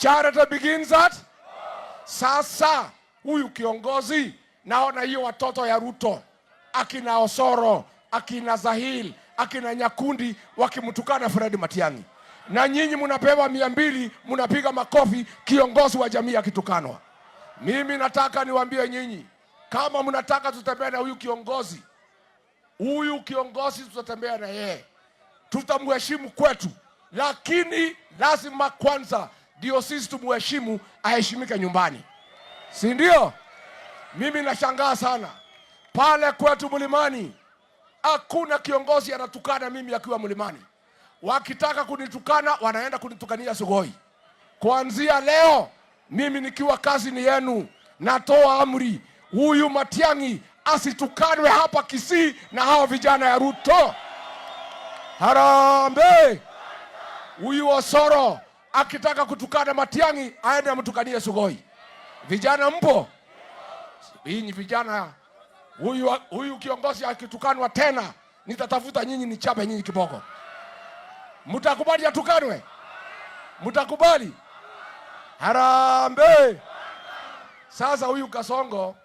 Charity begins at. Sasa huyu kiongozi, naona hiyo watoto ya Ruto, akina Osoro, akina Zahil, akina Nyakundi wakimtukana Fred Matiang'i, na nyinyi mnapewa 200, mnapiga makofi kiongozi wa jamii akitukanwa. Mimi nataka niwaambie nyinyi, kama mnataka tutembee na huyu kiongozi, huyu kiongozi tutatembea na yeye, tutamheshimu kwetu, lakini lazima kwanza ndio sisi tumuheshimu, aheshimike nyumbani, si ndio? Mimi nashangaa sana pale kwetu mlimani, hakuna kiongozi anatukana mimi akiwa mlimani. Wakitaka kunitukana wanaenda kunitukania Sugoi. Kuanzia leo mimi nikiwa kazi ni yenu, natoa amri, huyu Matiang'i asitukanwe hapa Kisii na hawa vijana ya Ruto. Harambee! Huyu Osoro akitaka kutukana Matiang'i aende amtukanie Sugoi. Vijana mpo? Nyinyi vijana, huyu kiongozi akitukanwa tena, nitatafuta nyinyi nichape nyinyi kiboko. Mtakubali atukanwe? Mtakubali? Harambee! Sasa huyu Kasongo